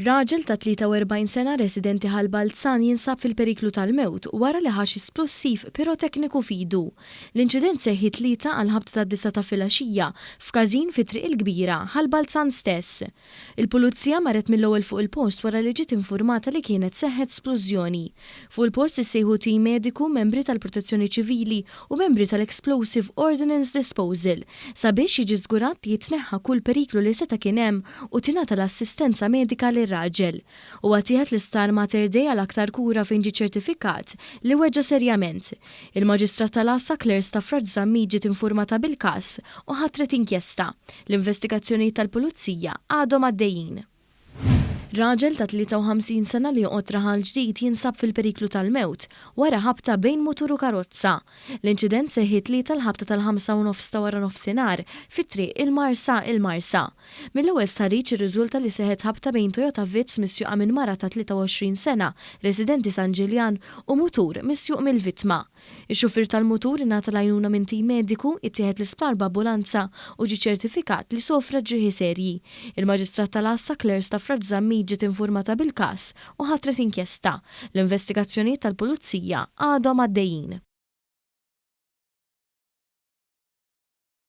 Raġel ta' 43 sena residenti Ħal Balzan jinsab fil-periklu tal-mewt wara li ħa xi splussiv pirotekniku f'idu. L-inċident seħħ it-Tlieta għall-ħabta tad-disgħa ta' filgħaxija f'każin fi Triq il-Kbira, Ħal Balzan stess. Il-Pulizija marret mill-ewwel fuq il-post wara li ġiet infurmata li kienet seħħet splużjoni. Fuq il-post issejħu tim mediku, membri tal-Protezzjoni Ċivili u membri tal-Explosive Ordnance Disposal sabiex jiġi żgurat li jitneħħa kull periklu li seta' kien hemm u tingħata l-assistenza medika lir-raġel. Huwa ttieħed l-Isptar Mater Dei għal aktar kura fejn ġie ċertifikat li weġġa' serjament. Il-Maġistrat tal-Għassa Claire Stafrace Zammit ġiet infurmata bil-każ u ħatret inkjesta. L-investigazzjonijiet tal-Pulizija għadhom għaddejjin. Raġel ta' 53 sena li joqgħod Raħal Ġdid jinsab fil-periklu tal-mewt wara ħabta bejn mutur u karozza. L-inċident seħħ it-Tlieta l-ħabta tal-ħamsa u nofs ta' waranofsinhar fi Triq il-Marsa, il-Marsa. Mill-ewwel stħarriġ irriżulta li seħħet ħabta bejn Toyota Vitz misjuqa minn mara ta' 23 sena residenti San Ġiljan u mutur misjuq mill-vittma. Ix-xufier tal-mutur ingħata l-għajnuna minn tim mediku, ittieħed l-isptar b'ambulanza u ġie ċertifikat li sofra ġrieħi serji. Il-Maġistrat tal-Għassa Claire Stafrace Zammit ġiet infurmata bil-każ u ħatret inkjesta. L-investigazzjonijiet tal-Pulizija għadhom għaddejjin.